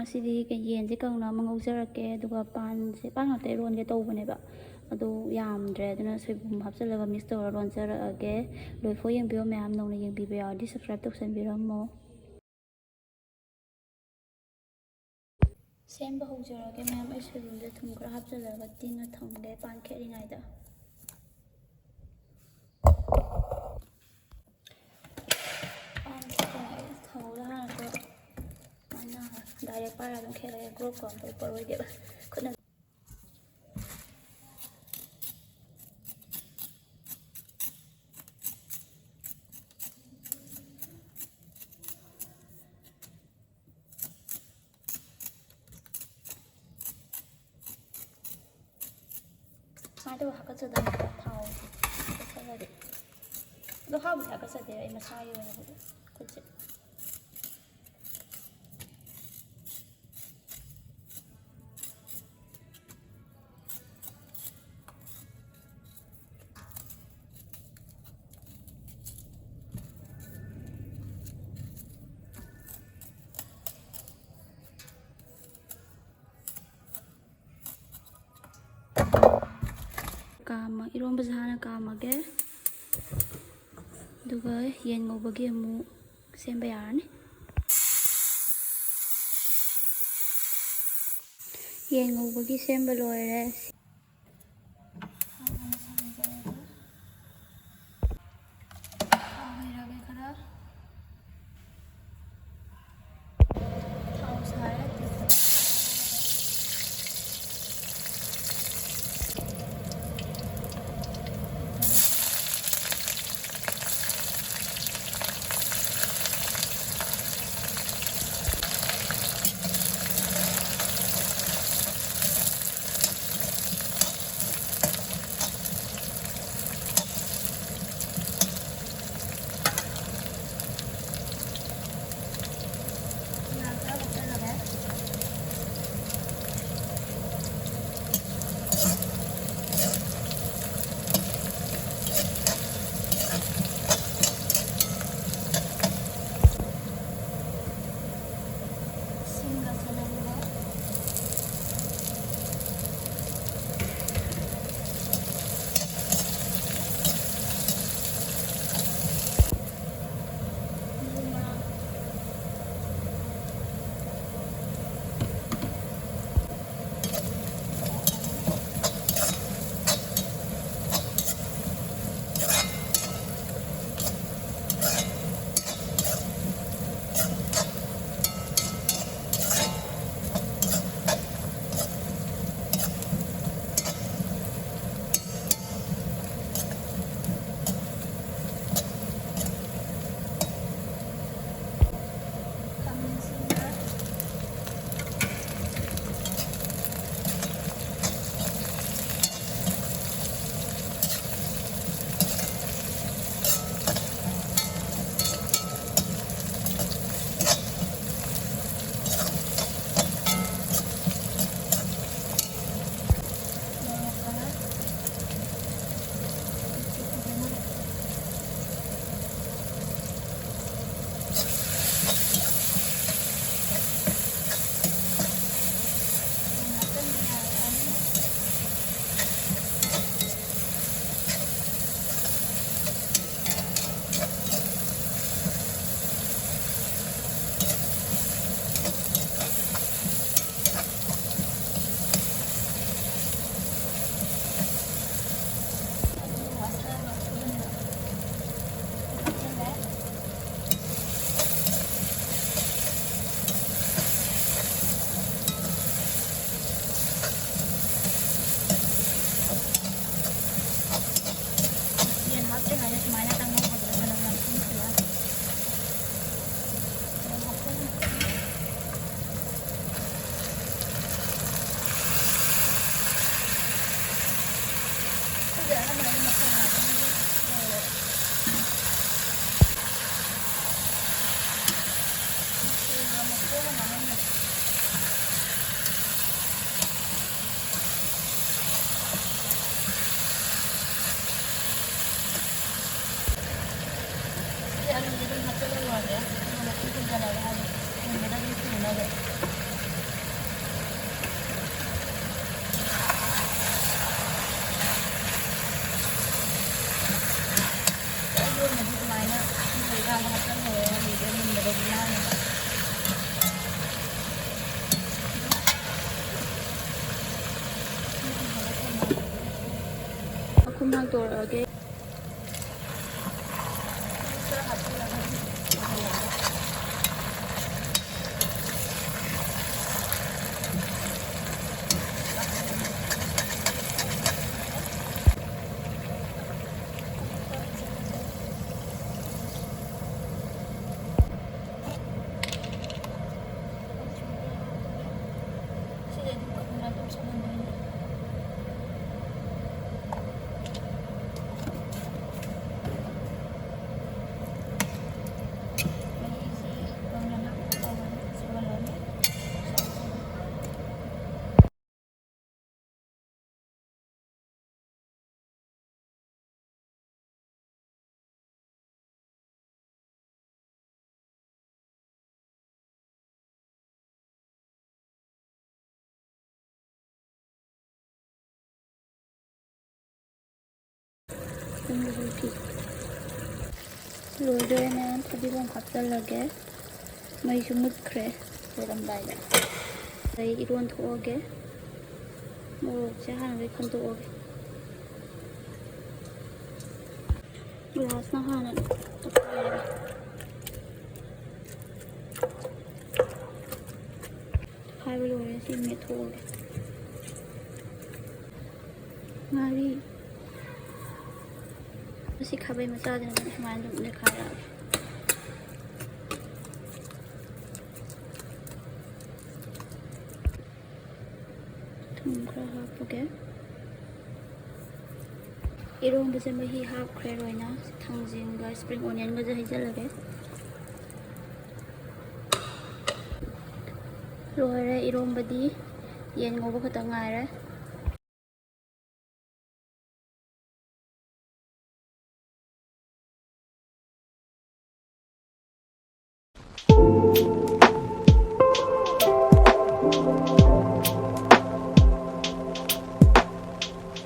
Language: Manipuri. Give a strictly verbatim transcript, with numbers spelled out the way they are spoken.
ꯉꯁꯤꯗꯤ ꯀꯩ-, ꯌꯦꯟꯁꯦ ꯀꯪꯅ ꯑꯃ ꯉꯧꯖꯔꯛꯀꯦ, ꯑꯗꯨꯒ ꯄꯥꯟꯁꯦ, ꯄꯥꯟ ꯉꯥꯛꯇ ꯏꯔꯣꯟꯒꯦ ꯇꯧꯕꯅꯦꯕ, ꯑꯗꯨ ꯌꯥꯝꯗ꯭ꯔꯦ, ꯑꯗꯨꯅ ꯁꯣꯏꯕꯨꯝ ꯍꯥꯞꯆꯤꯜꯂꯒ mix ꯇꯧꯔ ꯂꯣꯟꯖꯔꯛꯑꯒꯦ꯫ ꯂꯣꯏꯐꯥꯎ ꯌꯦꯡꯕꯤꯌꯣ ꯃꯌꯥꯝ, ꯅꯧꯅ ꯌꯦꯡꯕꯤꯕ ꯌꯥꯎꯔꯗꯤ subscribe ꯇꯧꯁꯟꯕꯤꯔꯝꯃꯣ꯫ ꯁꯦꯝꯕ ꯍꯧꯖꯔꯒꯦ ꯃꯌꯥꯝ꯫ ꯑꯩ ꯁꯣꯏꯕꯨꯝꯗ ꯊꯨꯝ ꯈꯔ ꯍꯥꯞꯆꯤꯜꯂꯒ ꯇꯤꯡꯉ ꯊꯝꯒꯦ ꯄꯥꯟ ꯈꯦꯠꯂꯤꯉꯩꯗ꯫ ꯄꯥꯟ ꯈꯦꯠꯂꯤꯉꯩꯗ ꯊꯥꯎꯗ ꯍꯥꯟꯅ ꯈꯔ ꯃꯥꯏꯅ direct ꯄꯥꯏꯔ ꯑꯗꯨꯝ ꯈꯦꯠꯂꯒꯦ꯫ Glove ꯀ ꯑꯝꯇ ꯎꯞꯄꯔꯣꯏꯒꯦꯕ꯫ ꯈꯨꯠꯅ ꯁꯨꯃꯥꯏꯅ ꯇꯧꯔ ꯍꯥꯀꯠꯆꯗꯕꯅꯦꯕ ꯊꯥꯎꯁꯦ ꯍꯥꯀꯠꯆꯔꯗꯤ꯫ ꯑꯗꯣ ꯍꯥꯎꯕꯗꯤ ꯍꯥꯀꯠꯆꯗꯦ ꯑꯩ ꯃꯁꯥꯒꯤ ꯑꯣꯏꯅꯕꯨꯗꯤ ꯈꯨꯠꯁꯦ꯫ ꯀꯥꯝꯃ-, ꯏꯔꯣꯝꯕꯁꯦ ꯍꯥꯟꯅ ꯀꯥꯝꯃꯒꯦ, ꯑꯗꯨꯒ ꯌꯦꯟ ꯉꯧꯕꯒꯤ ꯑꯃꯨꯛ ꯁꯦꯝꯕ ꯌꯥꯔꯅꯤ꯫ ꯌꯦꯟ ꯉꯧꯕꯒꯤ ꯁꯦꯝꯕ ꯂꯣꯏꯔꯦ꯫ ꯊꯥꯎ ꯍꯥꯟꯅ ꯁꯥꯍꯟꯖꯔꯒꯦ꯫ ꯊꯥꯎ ꯍꯩꯔꯒꯦ ꯈꯔ꯫ ꯊꯥꯎ ꯁꯥꯔꯦ, ꯇꯦꯖꯄꯇꯥ ꯁꯨꯃꯥꯏꯅ ꯇꯪꯍꯧꯕꯗꯨꯗ ꯃꯅꯝ ꯌꯥꯝ ꯊꯤꯅ ꯊꯣꯛꯑꯦ꯫ ꯑꯩꯈꯣꯏꯗꯤ ꯑꯅꯝꯕꯅ ꯃꯈꯣꯡ ꯉꯥꯛꯇꯅꯤ ꯂꯧꯔꯦ꯫ ꯃꯈꯣꯡꯒ ꯃꯈꯣꯡꯒ ꯃꯥꯡꯍꯟꯕꯅꯦ꯫ ꯁꯤ ꯑꯂꯨꯁꯦ ꯑꯗꯨꯝ ꯍꯥꯞꯆꯤꯜꯂ ꯂꯣꯏꯔꯦ꯫ ꯑꯗꯨꯒ ꯃꯈꯨꯝ ꯈꯨꯝꯖꯤꯜꯂꯒ ꯍꯥꯏꯗꯤ ꯃꯨꯟꯕꯗ ꯑꯗꯨꯝ ꯊꯨꯅꯕ꯫ ꯑꯩꯒꯤ ꯑꯣꯏꯅꯗꯤ ꯑꯗꯨꯃꯥꯏꯅ ꯃꯨꯜꯂꯀꯥꯟꯗ ꯍꯥꯞꯆꯤꯜꯍꯧꯔꯦ, ꯑꯂꯨꯁꯦ ꯃꯨꯟꯕꯗꯗꯤ ꯌꯥꯎꯅꯕ꯫ ꯃꯈꯨꯝ ꯍꯥꯡꯗꯣꯔꯛꯑꯒꯦ꯫ ꯂꯣꯏꯗꯣꯔꯦ ꯃꯌꯥꯝ, ꯐꯗꯤꯒꯣꯝ ꯍꯥꯞꯆꯜꯂꯒꯦ꯫ ꯃꯩꯁꯨ ꯃꯨꯠꯈ꯭ꯔꯦ ꯂꯣꯏꯔꯝꯗꯥꯏꯗ꯫ ꯑꯗꯩ ꯏꯔꯣꯟ ꯊꯣꯛꯑꯒꯦ꯫ ꯃꯣꯔꯣꯛꯁꯦ ꯍꯥꯟꯅꯗꯩ ꯈꯟꯗꯣꯛꯑꯒꯦ꯫ ꯒ꯭ꯂꯥꯁꯅ ꯍꯥꯟꯅ ꯇꯧꯊꯣꯛꯑꯒꯦ꯫ ꯇꯛꯈꯥꯏꯕ ꯂꯣꯏꯔꯦ, ꯁꯤ ꯃꯦꯠꯊꯣꯛꯑꯒꯦ꯫ ꯉꯥꯔꯤ꯫ ꯁꯤ ꯈꯥꯕꯩ ꯃꯆꯥꯁꯤꯅ ꯑꯗꯨꯝ ꯁꯨꯃꯥꯏꯅ ꯑꯗꯨꯝ ꯅꯦꯠꯈꯥꯏꯔꯛꯑꯒꯦ꯫ ꯊꯨꯝ ꯈꯔ ꯍꯥꯞꯄꯒꯦ꯫ ꯏꯔꯣꯝꯕꯁꯦ ꯃꯍꯤ ꯍꯥꯞꯈ꯭ꯔꯦ ꯂꯣꯏꯅ꯫ ꯊꯥꯡꯖꯤꯡꯒ spring onionꯒꯁꯦ ꯍꯩꯖꯤꯜꯂꯒꯦ꯫ ꯂꯣꯏꯔꯦ ꯏꯔꯣꯝꯕꯗꯤ꯫ ꯌꯦꯟ ꯉꯧꯕ ꯈꯛꯇ ꯉꯥꯏꯔꯦ꯫